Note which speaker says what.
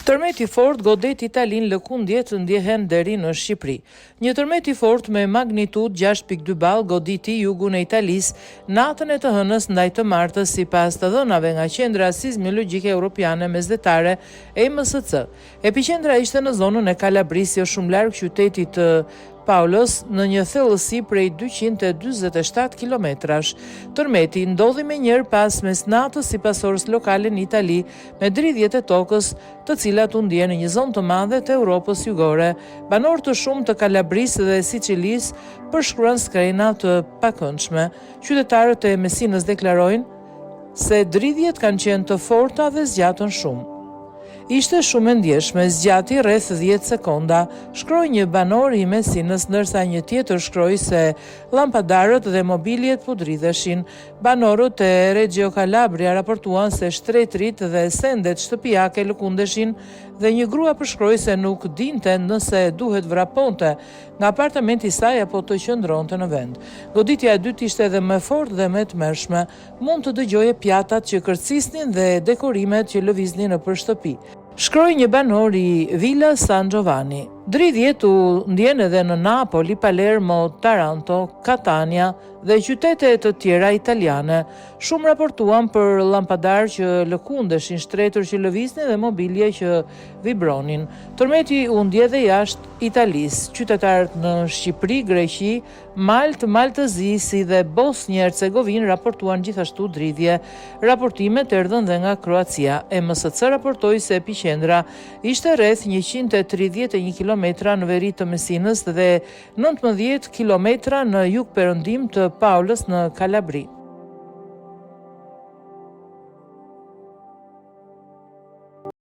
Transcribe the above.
Speaker 1: Tërmet i fortë godet Italinë lëkundjet ndjehen deri në Shqipëri. Një tërmet i fortë me magnitudë 6.2 ballë goditi jugun e Italisë natën e të hënës ndaj të martës sipas të dhënave nga Qendra Sizmiologjike Europiane Mesdhetare EMSC. Epiqendra ishte në zonën e Kalabrisë, jo shumë larg qytetit të Paolës, në një thellësi prej 247 kilometrash. Tërmeti ndodhi menjëherë pas mesnatës sipas orës lokale në Itali, me dridhjet e tokës, të cilat u ndjenë në një zonë të madhe të Europës Jugore. Banorë të shumtë të Kalabrisë dhe Sicilisë përshkruan skena të pakëndshme. Qytetarët e Mesinës deklarojnë se dridhjet kanë qenë të forta dhe zgjatën shumë. Ishte shumë e ndjeshme, zgjati rreth 10 sekonda, shkroi një banor i Mesinës, ndërsa një tjetër shkroi se llampadarët dhe mobiljet po dridheshin. Banorët e Reggio Calabria raportuan se shtretërit dhe sendet shtëpiake lëkundeshin dhe një grua përshkroi se nuk dinte nëse duhet vraponte nga apartamenti i saj apo të qëndronte në vend. Goditja e dytë ishte edhe më e fortë dhe më e tmerrshme. Mund të dëgjoje pjatat që kërcisnin dhe dekorimet që lëviznin nëpër shtëpi. Shkroi një banor i Villa San Giovanni. Dridhjet u ndjenë edhe në Napoli, Palermo, Taranto, Catania dhe qytete të tjera italiane. Shumë raportuan për llampadarë që lëkundeshin, shtretër që lëviznin dhe mobilje që vibronin. Tërmeti u ndje dhe jashtë Italisë. Qytetarët në Shqipëri, Greqi, Maltë, Mal të Zi, si dhe Bosnjë Hercegovinë raportuan gjithashtu dridhje. Raportimet erdhën dhe nga Kroacia. EMSC raportoi se epiqendra ishte rreth 131 kilometra në veri të Mesinës dhe 19 kilometra në jugperëndim të Paolës në Kalabri.